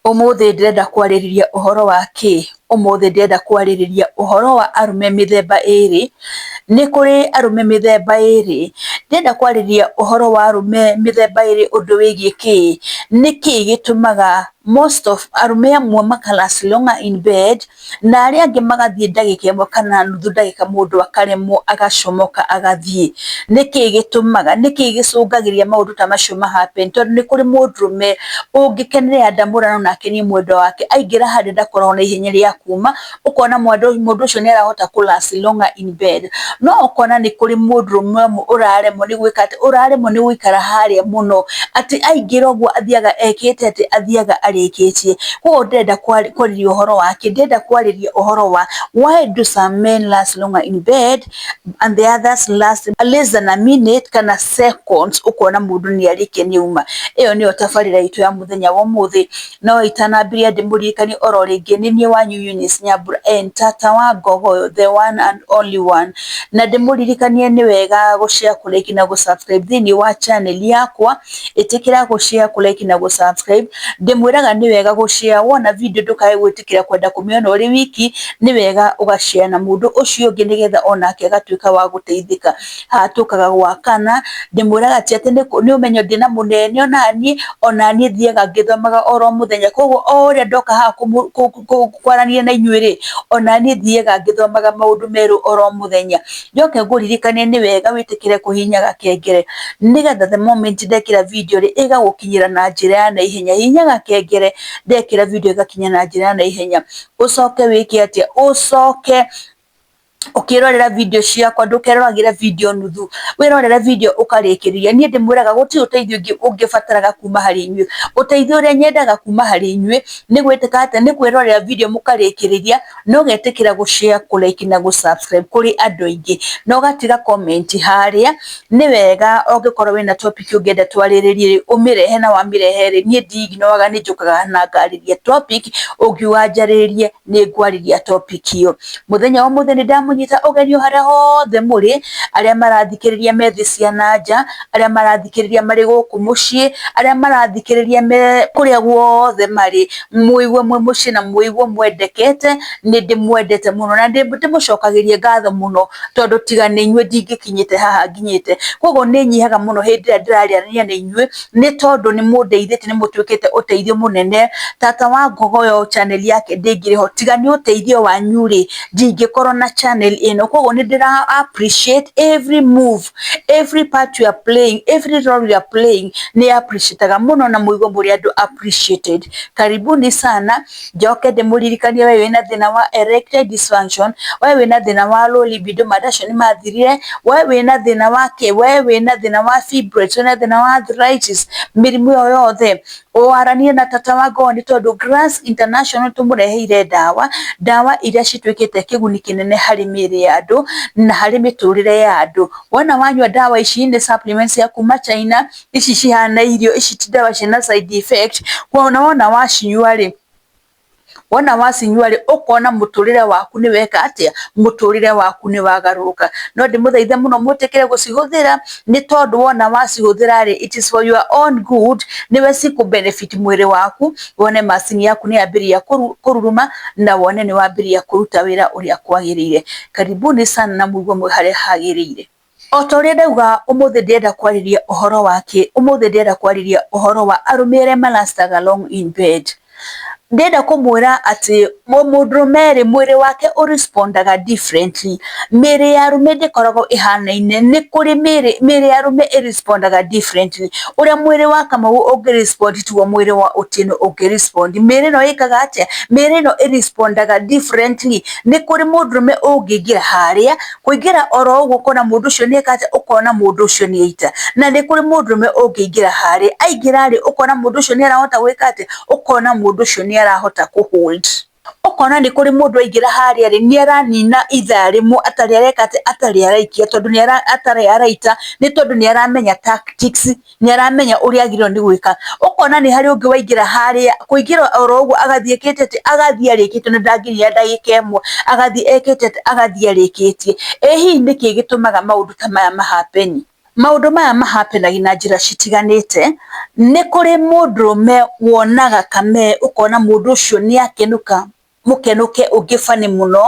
Ũmũthĩ ndĩrenda kwarĩrĩria ũhoro wa kĩ? Ũmũthĩ ndĩrenda kwarĩrĩria ũhoro wa arũme mĩthemba ĩrĩ. Nĩ kũrĩ arũme mĩthemba ĩrĩ. Ndĩrenda kwarĩrĩria ũhoro wa arũme mĩthemba ĩrĩ ũndũ wĩgiĩ kĩ? Nĩkĩ gĩtũmaga most of arũme amwe maka last longer in bed na arĩa angĩ magathiĩ ndagĩka ĩmwe kana nuthu ndagĩka mũndũ akaremwo agacomoka agathiĩ. Nĩkĩ gĩtũmaga, nĩkĩ gĩcũngagĩrĩria maũndũ ta macio ma happen? Tondũ nĩ kũrĩ mũndũrũme ũngĩkenerera ndamũrano na akenie mwendwa wake, aingĩra harĩa ndakoragwo na ihenya rĩa kuma, ũkona mũndũ ũcio nĩ arahota kũ last longer in bed. No ũkona nĩ kũrĩ mũndũrũme ũmwe ũraremwo nĩ gwĩka atĩ, ũraremwo nĩ gũikara harĩa mũno, atĩ aingĩra ũguo athiaga ekĩte atĩ, athiaga arĩkĩtie. Koguo ndĩrenda kwarĩria ũhoro wa kĩ? Ndĩrenda kwarĩria ũhoro wa why do some men last longer in bed and the others last less than a minute kana seconds, ũkona mũndũ nĩ arĩkia nĩ auma. Ĩyo nĩyo tabarĩra itũ ya mũthenya wa ũmũthĩ. No itanambĩrĩria ndĩmũririkanie oro rĩngĩ nĩ niĩ wanyu Eunice Nyambura and tata wa Ngogoyo, the one and only one. Na ndĩmũririkanie nĩ wega gũ share, kũ like na gũ subscribe thĩinĩ wa channel yakwa. Ĩtĩkĩra gũ share, kũ like na gũ subscribe. Ndĩmwĩraga nĩ wega gũ share, wona video ndũkae gwĩtĩkĩra kwenda kũmĩona ũrĩ wiki, nĩ wega ũga share na mũndũ ũcio ũngĩ nĩgetha onake agatuĩka wa gũteithĩka. Haha tũkaga gwakana, ndĩmwĩraga ti atĩ nĩ ũmenyo ndĩna mũnene onaniĩ thiaga ngĩthomaga oro mũthenya. Koguo o ũrĩa ndoka haha kwaranĩria na inyuĩ rĩ, onaniĩ thiaga ngĩthomaga maũndũ merũ oro mũthenya. Njoke ngũririkanie nĩ wega wĩtĩkĩre kũhihinya gakengere nĩgetha the moment ndekĩra video rĩ, ĩgagũkinyĩra na njĩra ya naihenya. Hihinya gakengere ndekĩra video ĩgakinya na njĩra ya naihenya. Ũcoke wĩke atĩa? Ũcoke ũkĩrorera video ciakwa, ndũkeroragĩre video nuthu, wĩrorere video ũkarĩkĩrĩria. Niĩ ndĩmwĩraga gũtirĩ ũteithio ũngĩ ũngĩbataraga kuma harĩ inyuĩ. Ũteithio ũrĩa nyendaga kuma harĩ inyuĩ nĩ gwĩtĩka atĩa? Nĩ kwĩrorera video mũkarĩkĩrĩria na ũgetĩkĩra gũ share, kũ like na gũ subscribe kũrĩ andũ aingĩ, na ũgatiga comment harĩa. Nĩ wega ũngĩkorwo wĩna topic ũngĩenda twarĩrĩrie rĩ, ũmĩrehe, na wamĩrehe rĩ, niĩ ndi-ignore-aga, nĩ njũkaga na ngarĩria topic. Ũngiuga njarĩrĩrie, nĩ ngwarĩria topic ĩyo. Mũthenya wa ũmũthĩ nĩ ndamũnyita ũgeni o harĩa hothe mũrĩ, arĩa marathikĩrĩria me thĩ cia na nja, arĩa marathikĩrĩria marĩ gũkũ mũciĩ, arĩa marathikĩrĩria me kũrĩa guothe marĩ, mũigue mwĩ mũciĩ na mũigue mwendekete. Nĩ ndĩmwendete mũno na ndĩmũcokagĩria ngatho mũno, tondũ tiga nĩ inyuĩ ndingĩkinyĩte haha nginyĩte. Koguo nĩ nyihaga mũno hĩndĩ ĩrĩa ndĩrarĩania na inyuĩ, nĩ tondũ nĩ mũndeithĩtie, nĩ mũtuĩkĩte ũteithio mũnene. Tata wa Ngogoyo channel yake ndĩngĩrĩ ho tiga nĩ ũteithio wanyu rĩ, ndingĩkorwo na channel ĩno. Koguo nĩ ndĩra appreciate every move, every part you are playing, every role you are playing, nĩ appreciate mũno na mũigue mũrĩ andũ appreciated. Karibuni sana. Njoke ndĩmũririkanie, we wĩna thĩna wa erectile dysfunction, we wĩna thĩna wa low libido, mandacio nĩ mathirire, we wĩna thĩna wa kĩ, we wĩna thĩna wa fibroids, wĩna thĩna wa arthritis, mĩrimũ ĩyo yothe, waranie na tata wa Ngogoyo, nĩ tondũ Grass International tũmũreheire ndawa, ndawa iria cituĩkĩte kĩguni kĩnene harĩ mĩĩrĩ ya andũ na harĩ mĩtũrĩre ya andũ. Wona wanyua ndawa ici, nĩ supplements cia kuma China, ici cihana irio, ici ti ndawa ciĩna side effect. Wona wacinyua rĩ, wona wacinyua rĩ, ũkona mũtũrĩre waku nĩ weka atĩa? Mũtũrĩre waku nĩ wagarũrũka. No ndĩmũthaithe mũno mwĩtĩkĩre gũcihũthĩra, nĩ tondũ wona wacihũthĩra rĩ, it is for your own good, nĩwe cikũ benefit mwĩrĩ waku, wone macini yaku nĩ yambĩrĩria kũruruma na wone nĩ wambĩrĩria kũruta wĩra ũrĩa kwagĩrĩire. Karibuni sana na mũigue mwĩ harĩa hagĩrĩire. O ta ũrĩa ndauga, ũmũthĩ ndĩrenda kwarĩria ũhoro wa kĩ? Ũmũthĩ ndĩrenda kwarĩria ũhoro wa arũme arĩa malastaga long in bed. Ndĩrenda kũmwĩra atĩ mũndũrũme rĩ, mwĩrĩ wake ũrespondaga differently. Mĩĩrĩ ya arũme ndĩkoragwo ĩhanaine. Nĩ kũrĩ mĩĩrĩ ya arũme ĩrespondaga differently. Ũrĩa mwĩrĩ wa Kamau ũngĩ respond tiguo mwĩrĩ wa Otieno ũngĩ respond. Mĩĩrĩ ĩno ĩkaga atĩa? Mĩĩrĩ ĩno ĩrespondaga differently. Nĩ kũrĩ mũndũrũme ũngĩingĩra harĩa, kũingĩra oro ũguo ũkona mũndũ ũcio nĩ eka atĩa? Ũkona mũndũ ũcio nĩ aita. Na nĩ kũrĩ mũndũrũme ũngĩingĩra harĩa, aingĩra rĩ, ũkona mũndũ ũcio nĩ arahota gwĩka atĩa? Ũkona mũndũ ũcio nĩ arahota kũ hold. Ũkona nĩ kũrĩ mũndũ aingĩra harĩa rĩ, nĩ aranina ithaa rĩmwe atarĩ areka atĩa? Atarĩ araikia, tondũ nĩ atarĩ araita, nĩ tondũ nĩ aramenya tactics, nĩ aramenya ũrĩa agĩrĩirwo nĩ gwĩka. Ũkona nĩ harĩ ũngĩ waingĩra harĩa, kũingĩra oro ũguo agathiĩ ekĩte atĩ, agathiĩ arĩkĩtie na ndangĩnina ndagĩka ĩmwe, agathiĩ ekĩte atĩ, agathiĩ arĩkĩtie. Ĩ hihi nĩkĩ gĩtũmaga maũndũ ta maya ma happen? Maũndũ maya mahapenaga na njĩra citiganĩte, nĩ kũrĩ mũndũrũme wonaga kamee ũkona mũndũ ũcio nĩ akenũka mũkenũke ũngĩ funny mũno,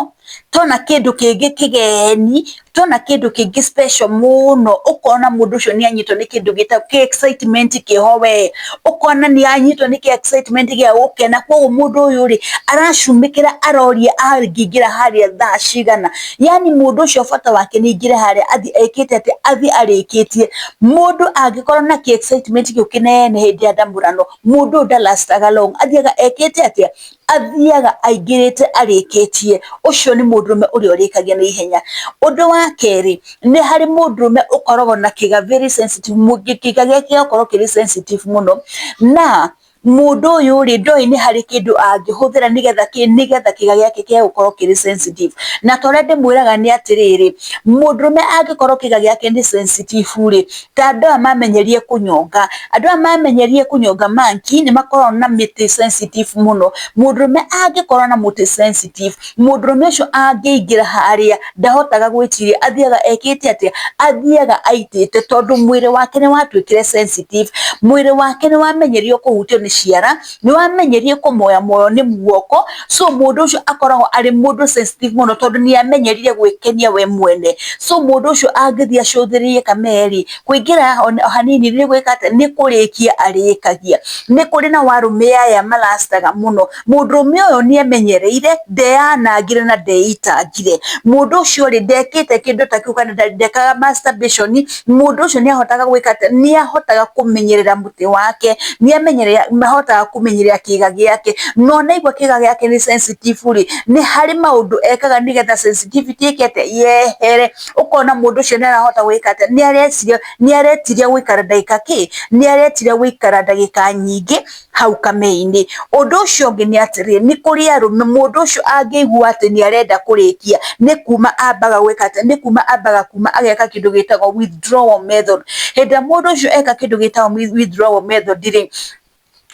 tona kĩndũ kĩngĩ kĩgeni, tona kĩndũ kĩngĩ special mũno, ũkona mũndũ ũcio nĩ anyitwo nĩ kĩndũ gĩtagwo kĩ excitement kĩho we, ũkona nĩ anyitwo nĩ kĩ excitement gĩa gũkena, koguo mũndũ ũyũ rĩ, aracumĩkĩra aroria angĩingĩra harĩa thaa cigana, yani mũndũ ũcio bata wake nĩ aingĩre harĩa athiĩ ekĩte atĩa, athiĩ arĩkĩtie. Mũndũ angĩkorwo na kĩ excitement kĩu kĩnene hĩndĩ ya ndamũrano, mũndũ ũyũ ndalastaga long, athiaga ekĩte atĩa, athiaga aingĩrĩte arĩkĩtie. Ũcio nĩ mũndũrũme ũrĩa ũrĩkagia na ihenya. Ũndũ wa kerĩ, nĩ harĩ mũndũrũme ũkoragwo na kĩga very sensitive, kĩga gĩake gĩgakorwo kĩrĩ sensitive mũno, na mũndũ ũyũ rĩ, ndoĩ nĩ harĩ kĩndũ angĩhũthĩra nĩgetha kĩ, nĩgetha kĩga gĩake kĩage gũkorwo kĩrĩ sensitive. Na ta ũrĩa ndĩmwĩraga nĩ atĩrĩrĩ, mũndũrũme angĩkorwo kĩga gĩake nĩ sensitive rĩ, ta andũ aya mamenyerie kũnyonga, andũ aya mamenyerie kũnyonga monkey nĩ makoragwo na mĩtĩ sensitive mũno. Mũndũrũme angĩkorwo na mũtĩ sensitive, mũndũrũme ũcio angĩingĩra harĩa ndahotaga gwĩtiria, athiaga ekĩte atĩa, athiaga aitĩte, tondũ mwĩrĩ wake nĩ watuĩkire sensitive, mwĩrĩ wake nĩ wamenyerio kũhutio nĩ ciara, nĩ wamenyerio kũmoyamoywo nĩ guoko, so mũndũ ũcio akoragwo arĩ mũndũ sensitive mũno, tondũ nĩ amenyerire gwĩkenia we mwene. So mũndũ ũcio angĩthiĩ acũthĩrĩrie kamee rĩ, kũingĩra hanini nĩ gwĩka atĩa, nĩ kũrĩkia arĩkagia. Nĩ kũrĩ na arũme aya malastaga mũno, mũndũrũme ũyũ nĩ emenyereire, ndeyanangire na ndeitangire. Mũndũ ũcio rĩ, ndekĩte kĩndũ ta kĩu kana ndekaga masturbation, mũndũ ũcio nĩ ahotaga gwĩka atĩa, nĩ ahotaga kũmenyerera mũtĩ wake, nĩ ahotaga kũmenyerera kĩga gĩake, na ona aigua kĩga gĩake nĩ sensitive rĩ, nĩ harĩ maũndũ ekaga nĩgetha sensitivity ĩke atĩa, yehere. Ũkona mũndũ ũcio nĩ arahota gwĩka atĩa, nĩ areciria, nĩ aretiria gũikara ndagĩka kĩ, nĩ aretiria gũikara ndagĩka nyingĩ hau kamee-inĩ. Ũndũ ũcio ũngĩ nĩ atĩrĩrĩ, nĩ kũrĩ arũme mũndũ ũcio angĩigua atĩ nĩ arenda kũrĩkia, nĩ kuma ambaga gwĩka atĩa, nĩ kuma ambaga kuma ageka kĩndũ gĩtagwo withdrawal method. Hĩndĩ ĩrĩa mũndũ ũcio eka kĩndũ gĩtagwo withdrawal method rĩ,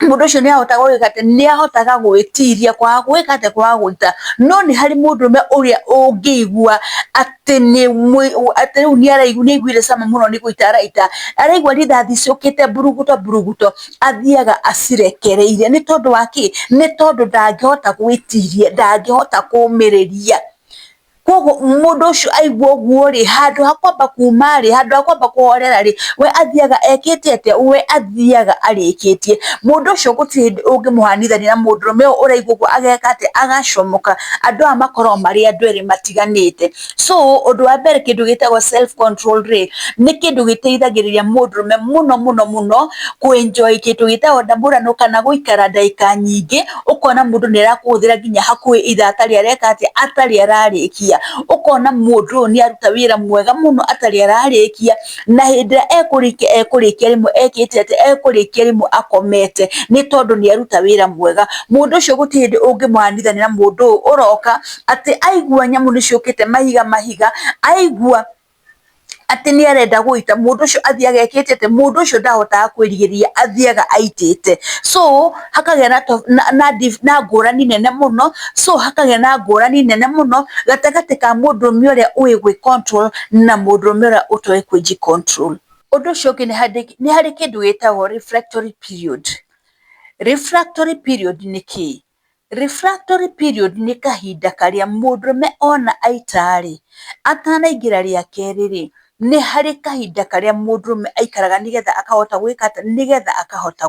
mũndũ ũcio nĩ ahotaga gwĩka atĩa, nĩ ahotaga gwĩtiria kwaga gwĩka atĩa, kwaga gũita. No nĩ harĩ mũndũrũme ũrĩa ũngĩigua atĩ nĩ atĩ rĩu nĩ araigua nĩ aiguire cama mũno nĩ gũita araita, araigua rithathi ciũkĩte mburuguto mburuguto, athiaga acirekereirie. Nĩ tondũ wa kĩ? Nĩ tondũ ndangĩhota gwĩtiria, ndangĩhota kũmĩrĩria. Koguo mũndũ ũcio aigua ũguo rĩ, handũ ha kwamba kuma rĩ, handũ ha kwamba kũhorera rĩ, we athiaga ekĩte atĩa, we athiaga arĩkĩtie. Mũndũ ũcio gũtirĩ hĩndĩ ũngĩmũhanithania na mũndũrũme ũyũ ũraigua ũguo ageka atĩa, agacomoka. Andũ aya makoragwo marĩ andũ erĩ matiganĩte. So ũndũ wa mbere kĩndũ gĩtagwo self control rĩ, nĩ kĩndũ gĩteithagĩrĩria mũndũrũme mũno mũno mũno kũ enjoy kĩndũ gĩtagwo ndamũrano kana gũikara ndagĩka nyingĩ, ũkona mũndũ nĩ arakũhũthĩra nginya hakuhĩ ithaa atarĩ areka atĩa, atarĩ ararĩkia. Ũkona mũndũ ũyũ nĩ aruta wĩra mwega mũno atarĩ ararĩkia, na hĩndĩ ĩrĩa ekũrĩkia ekũrĩkia rĩmwe ekĩte atĩa, ekũrĩkia rĩmwe akomete, nĩ tondũ nĩ aruta wĩra mwega. Mũndũ ũcio gũtirĩ hĩndĩ ũngĩmũhanithania na mũndũ ũyũ ũroka atĩ aigua nyamũ nĩ ciũkĩte mahiga mahiga, aigua atĩ nĩ arenda gũita, mũndũ ũcio athiaga ekĩte atĩa, mũndũ ũcio ndahotaga kwĩrigĩrĩria athiaga aitĩte. So hakagĩa na ngũrani nene mũno, so hakagĩa na ngũrani nene mũno gatagatĩ ka mũndũrũme ũrĩa ũĩ gwĩ control na mũndũrũme ũrĩa ũtoĩ kwĩji control. Ũndũ ũcio ũngĩ nĩ harĩ kĩndũ gĩtagwo refractory period. Refractory period nĩ kĩĩ? Refractory period nĩ kahinda karĩa mũndũrũme ona aita rĩ, atanaingĩra rĩa kerĩ rĩ, nĩ harĩ kahinda karĩa mũndũrũme aikaraga nĩgetha akahota gwĩka atĩa, nĩgetha akahota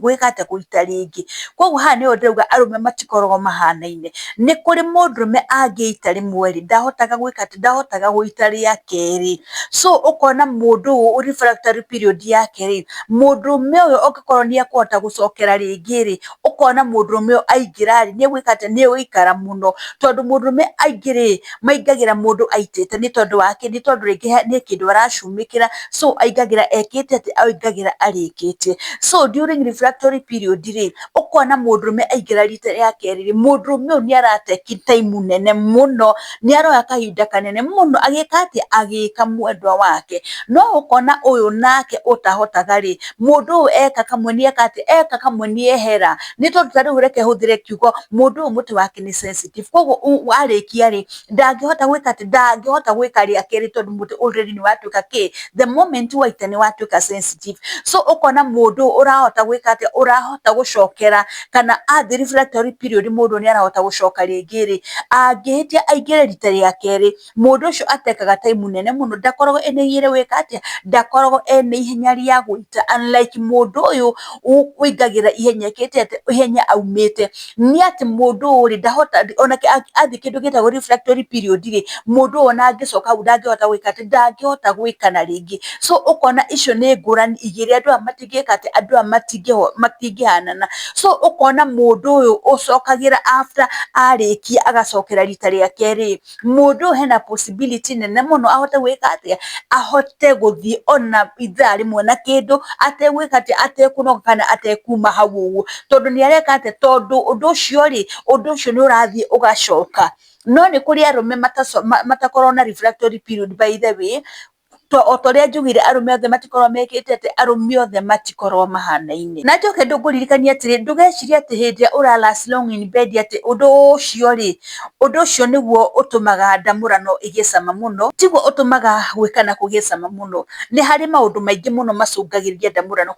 gwĩka atĩa, gũita rĩngĩ. Koguo haha nĩho ndĩrauga arũme matikoragwo mahanaine. Nĩ kũrĩ mũndũrũme angĩita rĩmwe rĩ, ndahotaga gwĩka atĩa, ndahotaga gũita rĩa kerĩ. So ũkona mũndũ ũyũ refractory period yake rĩ, mũndũrũme ũyũ angĩkorwo nĩ ekũhota gũcokera rĩngĩ rĩ, ũkona mũndũrũme ũyũ aingĩra rĩ, nĩ egwĩka atĩa, nĩ egũikara mũno, tondũ mũndũrũme aingĩ rĩ, maingagĩra mũndũ aitĩte nĩ tondũ wa kĩ, nĩ tondũ rĩngĩ nĩ kĩndũ aracumĩkĩra, so aingagĩra ekĩte atĩa, aingagĩra arĩkĩtie. So during refractory period rĩ, ũkona mũndũrũme aingĩra rita rĩa kerĩ rĩ, mũndũrũme ũyũ nĩ arateki time nene mũno, nĩ aroya kahinda kanene mũno agĩka atĩa, agĩka mwendwa wake. No ũkona ũyũ nake ũtahotaga rĩ, mũndũ ũyũ eka kamwe nĩ eka atĩa, eka kamwe nĩ ehera. Nĩ tondũ ta rĩu reke hũthĩre kiugo mũndũ ũyũ mũtĩ wake nĩ sensitive, koguo arĩkia rĩ, ndangĩhota gwĩka atĩ, ndangĩhota gwĩka rĩa kerĩ tondũ mũtĩ already Already nĩ watuĩka kĩ, the moment waita nĩ watuĩka sensitive. So ũkona mũndũ ũrahota gwĩka atĩa, ũrahota gũcokera kana athiĩ refractory period, mũndũ nĩ arahota gũcoka rĩngĩ rĩ, angĩhĩtia aingĩre rita rĩa kerĩ, mũndũ ũcio atekaga time nene mũno, ndakoragwo ena ihenya gwĩka atĩa, ndakoragwo ena ihenya rĩa gũita, unlike mũndũ ũyũ ũingagĩra ihenya ekĩte atĩa, ihenya aumĩte. Nĩ atĩ mũndũ ũyũ rĩ, ndahota onake athiĩ kĩndũ gĩtagwo refractory period rĩ, mũndũ ũyũ ona angĩcoka hau ndangĩhota gwĩka atĩ, ndangĩhota gwĩkana rĩngĩ. So ũkona icio nĩ ngũrani igĩrĩ, andũ aya matingĩka atĩ, andũ aya matingĩhanana. So ũkona mũndũ ũyũ ũcokagĩra after arĩkia agacokera rita rĩa kerĩ, mũndũ ũyũ hena possibility nene mũno ahote gwĩka atĩa, ahote gũthiĩ ona ithaa rĩmwe na kĩndũ ategwĩka atĩa, atekũnoga kana atekuma hau ũguo, tondũ nĩ areka atĩa, tondũ ũndũ ũcio rĩ, ũndũ ũcio nĩ ũrathiĩ ũgacoka. No nĩ kũrĩ arũme matakoragwo na refractory period, by the way, o ta ũrĩa njugire, arũme othe matikoragwo mekĩte atĩ, arũme othe matikoragwo mahanaine. Na njoke ngũririkanie atĩrĩ, ndũgecirie atĩ hĩndĩ ĩrĩa ũra last long in bed atĩ ũndũ ũcio rĩ, ũndũ ũcio nĩguo ũtũmaga ndamũrano ĩgĩe cama mũno, tiguo ũtũmaga gwĩkana kũgĩe cama mũno. Nĩ harĩ maũndũ maingĩ mũno macũngagĩrĩria ndamũrano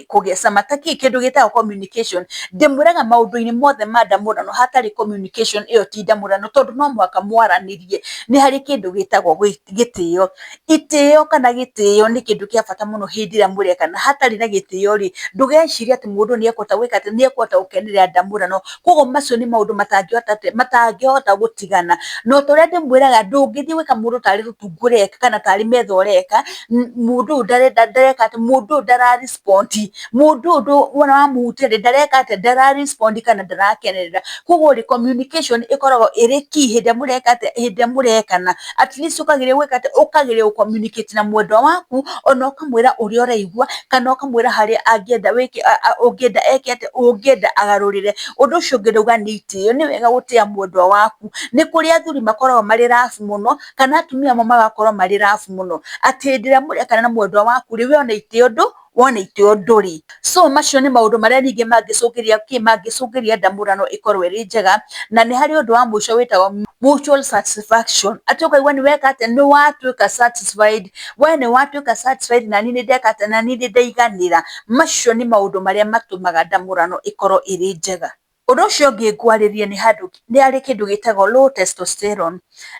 kũgĩa cama, ta kĩ, kĩndũ gĩtagwo communication. Ndĩmwĩraga maũndũ-inĩ mothe ma ndamũrano, hatarĩ communication ĩyo ti ndamũrano, tondũ no mũhaka mwaranĩrie. Nĩ harĩ kĩndũ gĩtagwo gĩtĩo. Itĩo kana gĩtĩo nĩ kĩndũ kĩa bata mũno hĩndĩ ĩrĩa mũrekana. Hatarĩ na gĩtĩo rĩ, ndũgecirie atĩ mũndũ nĩ ekũhota gwĩka atĩ, nĩ ekũhota gũkenerera ndamũrano. Koguo macio nĩ maũndũ matangĩhota atĩ, matangĩhota gũtigana. Na ta ũrĩa ndĩmwĩraga, ndũngĩthiĩ gwĩka mũndũ tarĩ rũtungu ũreka kana tarĩ metha ũreka, mũndũ ũyũ ndarenda, ndareka atĩ, mũndũ ũyũ ndara respond, mũndũ ũyũ wona wamũhutia rĩ, ndareka atĩa, ndara respond kana ndarakenerera. Koguo rĩ, communication ĩkoragwo ĩrĩ key hĩndĩ ĩrĩa mũreka atĩa, hĩndĩ ĩrĩa mũrekana. At least ũkageria gwĩka atĩa, ũkageria gũ communicate na mwendwa waku, ona ũkamwĩra ũrĩa ũraigua, kana ũkamwĩra harĩa angĩenda wĩke, ũngĩenda eke atĩa, ũngĩenda agarũrĩre. Ũndũ ũcio ũngĩ ndauga nĩ itĩo, nĩ wega gũtĩa mwendwa waku. Nĩ kũrĩ athuri makoragwo marĩ rough mũno, kana atumia amwe magakorwo marĩ rough mũno, atĩ hĩndĩ ĩrĩa mũrekana na mwendwa waku rĩ, we ona itĩo ndũ wona itĩo ndũrĩ. So macio nĩ maũndũ marĩa ningĩ mangĩcũngĩrĩria kĩ, mangĩcũngĩrĩria ndamũrano ĩkorwo ĩrĩ njega. Na nĩ harĩ ũndũ wa mũico wĩtagwo mutual satisfaction, atĩ ũkaigua nĩ weka atĩa, nĩ watuĩka satisfied, we nĩ watuĩka satisfied, na niĩ nĩ ndeka atĩa, na niĩ nĩ ndaiganĩra. Macio nĩ maũndũ marĩa matũmaga ndamũrano ĩkorwo ĩrĩ njega. Ũndũ ũcio ũngĩ ngwarĩrie nĩ handũ, nĩ harĩ kĩndũ gĩtagwo low testosterone.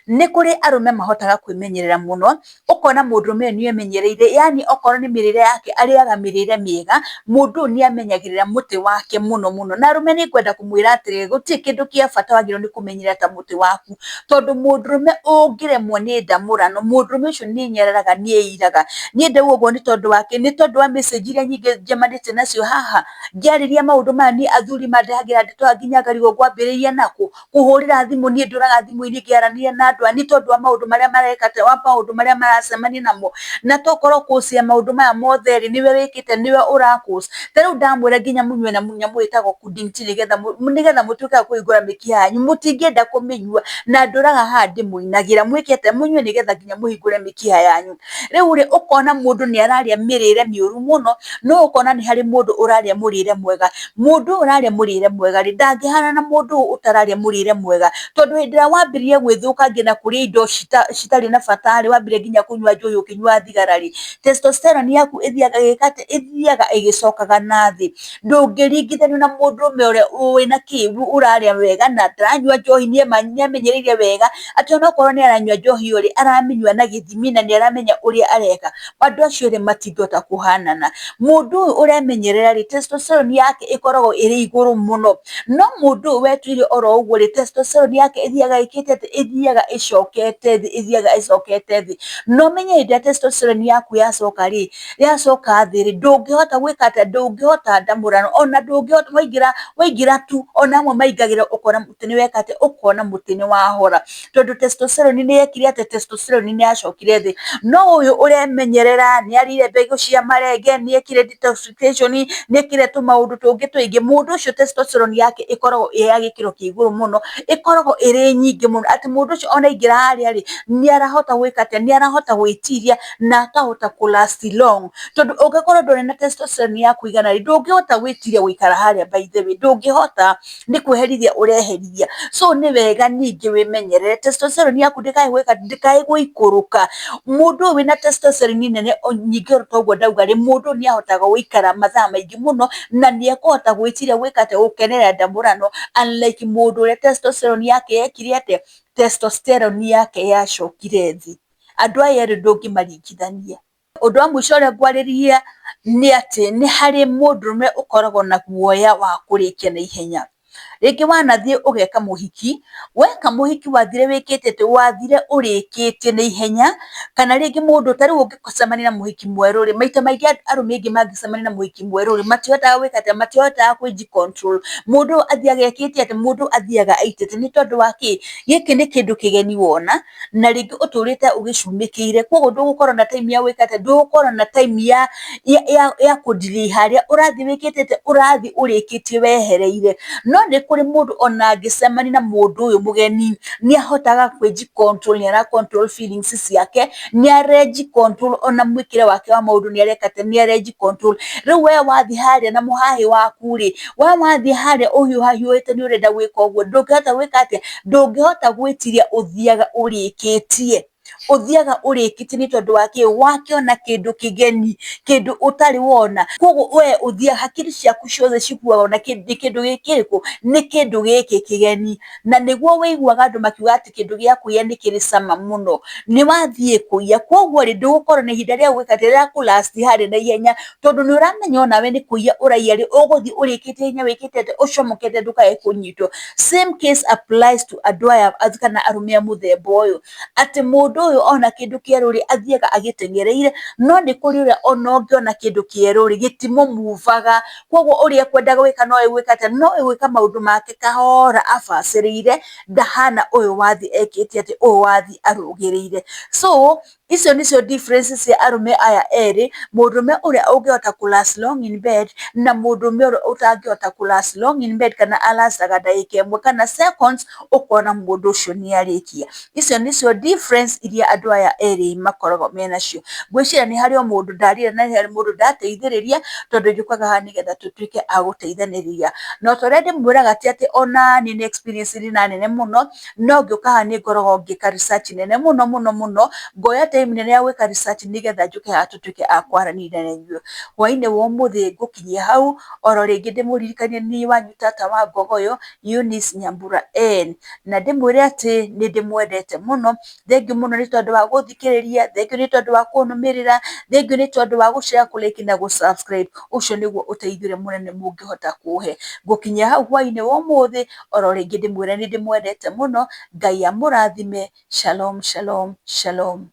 Nĩ kũrĩ arũme mahotaga kwĩmenyerera mũno, ũkona mũndũrũme ũyũ nĩ emenyereire, yani okorwo nĩ mĩrĩre yake arĩaga mĩrĩre mĩega, mũndũ ũyũ nĩ amenyagĩrĩra mũtĩ wake mũno mũno. Na arũme nĩ ngwenda kũmwĩra atĩrĩrĩ, gũtirĩ kĩndũ kĩa bata wagĩrĩirwo nĩ kũmenyerera ta mũtĩ waku, tondũ mũndũrũme ũngĩremwo nĩ ndamũrano, mũndũrũme ũcio nĩ enyereraga, nĩ eiraga. Niĩ ndauga ũguo nĩ tondũ wa kĩ? Nĩ tondũ wa message iria nyingĩ njemanĩtie nacio haha ngĩarĩria maũndũ maya. Niĩ athuri mandehagĩra ndeto nginya ngarigwo ngwambĩrĩria nakũ, kũhũrĩra thimũ, niĩ ndũraga thimũ-inĩ ngĩaranĩria na andũ aya nĩ tondũ wa maũndũ marĩa mareka, wa maũndũ marĩa maracemania namo. Na tokorwo kũcia maũndũ maya mothe rĩ, nĩwe wĩkĩte, nĩwe ũra cause. Ta rĩu ndamwĩra nginya mũnyue na nyamũ ĩtagwo Kuding tea nĩgetha mũtuĩke a kũhingũra mĩkiha yanyu, mũtingĩenda kũmĩnyua, na ndũraga haha ndĩmũinagĩra mwĩke atĩa, mũnyue nĩgetha nginya mũhingũre mĩkiha yanyu. Rĩu rĩ, ũkona mũndũ nĩ ararĩa mĩrĩre mĩũru mũno, no ũkona nĩ harĩ mũndũ ũrarĩa mũrĩre mwega. Mũndũ ũyũ ũrarĩa mũrĩre mwega rĩ, ndangĩhana na mũndũ ũyũ ũtararĩa mũrĩre mwega, tondũ hĩndĩ ĩrĩa wambĩrĩria gwĩthũkangia na kũrĩa indo citarĩ na bata rĩ, wambĩrĩria nginya kũnyua njohi, ũkĩnyua thigara rĩ, testosterone yaku ĩthiaga ĩgĩka atĩa, ĩthiaga ĩgĩcokaga na thĩ. Ndũngĩringithanio na mũndũrũme ũrĩa wĩna kĩ, ũrarĩa wega na ndaranyua njohi, nĩ amenyereire wega atĩ onokorwo nĩ aranyua njohi ĩyo rĩ, aramĩnyua na gĩthimi na nĩ aramenya ũrĩa areka. Andũ acio erĩ matingĩhota kũhanana. Mũndũ ũyũ ũremenyerera rĩ, testosterone yake ĩkoragwo ĩrĩ igũrũ mũno, no mũndũ ũyũ wetuire oro ũguo rĩ, testosterone yake ĩthiaga ĩkĩte atĩ, ĩthiaga ĩcokete thĩ, ĩthiaga ĩcokete thĩ. Na ũmenye hĩndĩ ĩrĩa testosterone yaku yacoka rĩ, yacoka thĩ rĩ, ndũngĩhota gwĩka atĩa, ndũngĩhota ndamũrano, ona ndũngĩhota waingĩra, waingĩra tu, ona amwe maingagĩra ũkona mũtĩ nĩ weka atĩa, ũkona mũtĩ nĩ wahora, tondũ testosterone nĩ yekire atĩa, testosterone nĩ yacokire thĩ. No ũyũ ũremenyerera, nĩ arĩire mbegũ cia marenge, nĩ ekire detoxification, nĩ ekire tũmaũndũ tũngĩ tũingĩ, mũndũ ũcio testosterone yake ĩkoragwo ĩ ya gĩkĩro kĩa igũrũ mũno, ĩkoragwo ĩrĩ nyingĩ mũno, atĩ mũndũ ũcio ona aingĩra harĩa rĩ, nĩ arahota gwĩka atĩa, nĩ arahota gwĩtiria na akahota kũ last long, tondũ ũngĩkorwo ndũrĩ na testosterone ya kũigana rĩ, ndũngĩhota gwĩtiria gũikara harĩa by the way, ndũngĩhota, nĩ kwĩherithia ũreherithia. So nĩ wega ningĩ wĩmenyerere testosterone yaku ndĩkae gwĩka, ndĩkae gũikũrũka. Mũndũ ũyũ wĩna testosterone nene nyingĩ ta ũguo ndauga rĩ, mũndũ ũyũ nĩ ahotaga gũikara mathaa maingĩ mũno, na nĩ ekũhota gwĩtiria gwĩka atĩa, gũkenerera ndamũrano, unlike mũndũ ũrĩa testosterone yake yekire atĩa, testosterone yake yacokire thĩ. Andũ aya erĩ ndũngĩmaringithania. Ũndũ wa mũico ũrĩa ngwarĩria nĩ atĩ nĩ harĩ mũndũrũme ũkoragwo na guoya wa kũrĩkia na ihenya. Rĩngĩ wanathiĩ ũgeka mũhiki, weka mũhiki wathire wĩkĩte atĩ, wathire ũrĩkĩtie na ihenya, kana rĩngĩ mũndũ ta rĩu ũngĩcemania na mũhiki mwerũ rĩ, maita maingĩ arũme aingĩ mangĩcemania na mũhiki mwerũ rĩ, matihotaga gwĩka atĩa, matihotaga kwĩji control. Mũndũ ũyũ athiaga ekĩte atĩa, mũndũ athiaga aitĩte, nĩ tondũ wa kĩ? Gĩkĩ nĩ kĩndũ kĩgeni wona, na rĩngĩ ũtũrĩte ũgĩcumĩkĩire, koguo ndũgũkorwo na time ya gwĩka atĩa, ndũgũkorwo na time ya kũ delay harĩa ũrathiĩ wĩkĩte atĩa, ũrathiĩ ũrĩkĩtie wehereire. No nĩ kũrĩ mũndũ ona angĩcemania na mũndũ ũyũ mũgeni, nĩ ahotaga kwĩji control, nĩ ara control feelings ciake, nĩ areji control ona mwĩkĩre wake wa maũndũ nĩ areka atĩa, nĩ areji control. Rĩu we wathiĩ harĩa na mũhahĩ waku rĩ, we wathiĩ harĩa ũhiũhahiũhĩte nĩ ũrenda gwĩka ũguo, ndũngĩhota gwĩka atĩa, ndũngĩhota gwĩtiria, ũthiaga ũrĩkĩtie, ũthiaga ũrĩkĩtie nĩ tondũ wa kĩ, wakĩona kĩndũ kĩgeni, kĩndũ ũtarĩ wona, koguo we ũthiaga hakiri ciaku ciothe cikuagwo na nĩ kĩndũ kĩrĩkũ, nĩ kĩndũ gĩkĩ kĩgeni, na nĩguo wĩiguaga andũ makiuga atĩ kĩndũ gĩa kũiya nĩ kĩrĩ cama mũno, nĩ wathiĩ kũiya, koguo rĩ, ndũgũkorwo na ihinda rĩa gwĩka atĩ, rĩa kũ last harĩa na ihenya, tondũ nĩ ũramenya onawe nĩ kũiya ũraiya rĩ, ũgũthiĩ ũrĩkĩtie hinya wĩkĩte atĩa, ũcomokete ndũkae kũnyitwo. Same case applies to andũ aya kana arũme a mũthemba ũyũ, atĩ mũndũ ũyũ ona kĩndũ kĩerũ rĩ, athiaga agĩteng'ereire, no nĩ kũrĩ ũrĩa ona ũngĩona kĩndũ kĩerũ rĩ, gĩtimũmuvaga, koguo ũrĩa ekwendaga gwĩka no egwĩka atĩa, no egwĩka maũndũ make kahora abacĩrĩire, ndahana ũyũ wathiĩ ekĩte atĩ, ũyũ wathiĩ arũgĩrĩire. So icio nĩcio differences cia arũme aya erĩ, mũndũrũme ũrĩa ũngĩhota kũ last long in bed na mũndũrũme ũrĩa ũtangĩhota kũ last long in bed, kana alastaga ndagĩka ĩmwe kana seconds, ũkona mũndũ ũcio nĩ arĩkia. Icio nĩcio difference iria andũ aya erĩ makoragwo menacio. Ngwĩciria nĩ harĩ o mũndũ ndarire na nĩ harĩ mũndũ ndateithĩrĩria, tondũ njũkaga haha nĩgetha tũtuĩke a gũteithanĩrĩria. Na ta ũrĩa ndĩmwĩraga ti atĩ ona niĩ nĩ experience ndĩ na nene mũno, no ngĩũka haha nĩ ngoragwo ngĩka research nene mũno mũno mũno, ngoya time nene ya gwĩka research nĩgetha njũke haha tũtuĩke a kwaranĩria na inyuĩ. Hwaĩ-inĩ wa ũmũthĩ ngũkinyia hau, oro rĩngĩ ndĩmũririkanie niĩ wanyu tata wa Ngogoyo, Eunice Nyambura N, na ndĩmwĩre atĩ nĩ ndĩmwendete mũno. Thengiũ mũno nĩ tondũ wa gũthikĩrĩria, thengiũ nĩ tondũ wa kũnũmĩrĩra, thengiũ nĩ tondũ wa gũ share, kũ like na gũ subscribe. Ũcio nĩguo ũteithio ũrĩa mũnene mũngĩhota kũhe. Ngũkinyia hau hwaĩ-inĩ wa ũmũthĩ, oro rĩngĩ ndĩmwĩre nĩ ndĩmwendete mũno, Ngai amũrathime. Shalom, shalom, shalom.